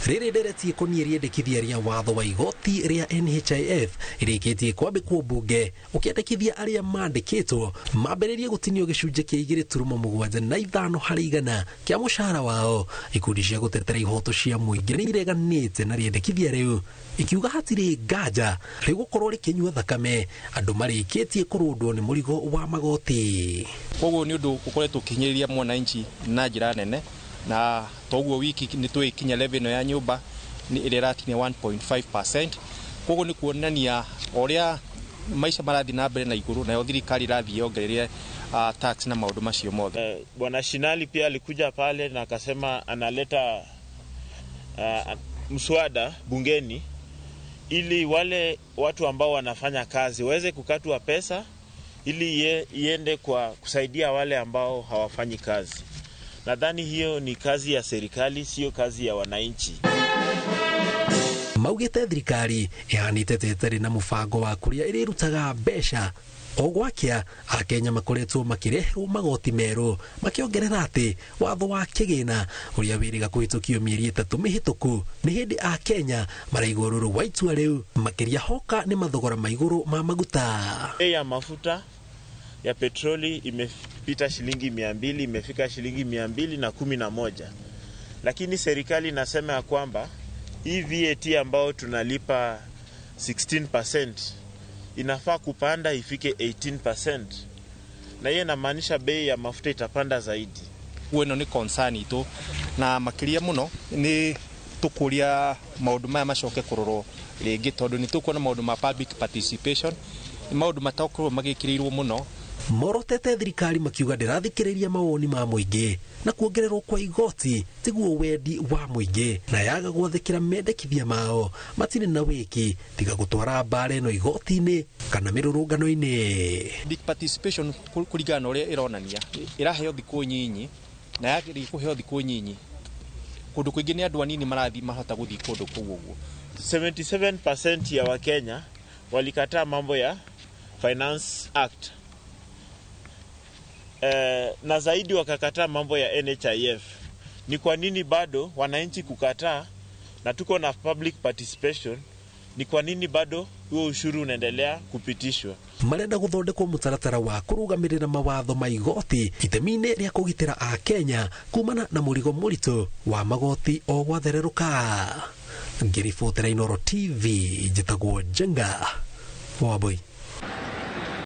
Rĩrĩ ndereti ĩkoniĩ rĩendekithia rĩa watho wa igoti rĩa NHIF ĩrĩkĩtie kwambĩkwo mbunge, ũkĩandĩkithia arĩa mandĩkĩtwo mambĩrĩrie gũtinio gĩcunjĩ kĩa 2.75 harĩ igana kĩa mũcara wao. Ikundi cia gũtetera ihoto cia mũingĩ nĩ ireganĩte na rĩendekithia rĩu, ikiuga hatirĩ nganja rĩgũkorwo rĩkĩnyua thakame andũ marĩkĩtie kũrũndwo nĩ mũrigo wa magoti. Koguo nĩ ũndũ ũkoretwo ũkĩhinyĩrĩria mwananchi na njĩra nene, na toguo wiki nĩ twĩkinya level ĩno ya nyũmba nĩ ĩrĩa ĩratinia 1.5%. Koguo nĩ kuonania ũrĩa maisha marathiĩ na mbere na igũrũ, nayo thirikari ĩrathiĩ yongereire tax na maũndũ macio mothe. Bwana Shinali pia alikuja pale na akasema analeta mswada bungeni ili wale watu ambao wanafanya kazi waweze kukatwa pesa ili iende kwa kusaidia wale ambao hawafanyi kazi. Nadhani hiyo ni kazi ya serikali, sio kazi ya wananchi. Maugĩte thirikari ĩhanĩte ta ĩtarĩ na mũbango wa kũrĩa ĩrĩrutaga mbeca. O gwakĩa, Akenya makoretwo makĩreherwo magoti merũ, makĩongerera atĩ watho wa kĩgĩna ũrĩa wĩrĩga kũhĩtũkio mĩeri 3 mĩhĩtũku nĩ hĩndĩ Akenya maraigua rũrũ rwa itua rĩu, makĩria hoka nĩ mathogora ma igũrũ ma maguta. Bei ya mafuta ya petroli imepita shilingi 200, imefika shilingi 211. Lakini serikali inasema ya kwamba hii VAT ambao tunalipa 16% inafaa kupanda ifike 18%. Na hiyo inamaanisha bei ya mafuta itapanda zaidi. Ĩno nĩ concern itũ, na makĩria mũno nĩ tũkũria maũndũ maya macoke kũrorwo rĩngĩ, tondũ nĩ tũkuona maũndũ ma public participation nĩ maũndũ matakorwo magĩkĩrĩirwo mũno. Morotete thirikari makiuga ndĩrathikĩrĩria mawoni ma mũingĩ na kuongererwo kwa igoti tiguo wendi wa mũingĩ, na yaga gwathĩkĩra mendekithia mao matirĩ na wĩki tiga gũtwara mbara ĩno igoti-inĩ kana mĩrũrũngano-inĩ. Public participation kũringana na ũrĩa ĩronania ĩraheo thikũ nyinyi, na yakĩrĩkia kũheo thikũ nyinyi kũndũ kũingĩ nĩ andũ anini marathiĩ mahota gũthiĩ kũndũ kũu ũguo. 77% ya Wakenya walikataa mambo ya Finance Act. Na zaidi wakakataa mambo ya NHIF. Ni kwa nini bado wananchi kukataa na tuko na public participation? Ni kwa nini bado huo ushuru unaendelea kupitishwa? Marenda gũthondekwo mũtaratara wa kũrũgamĩrĩra mawatho ma igoti itemi-inĩ rĩa kũgitĩra Akenya kumana na mũrigo mũritũ wa magoti o gwathererũka. Ngĩribotera Inooro TV, njĩtagwo Njenga Wambui.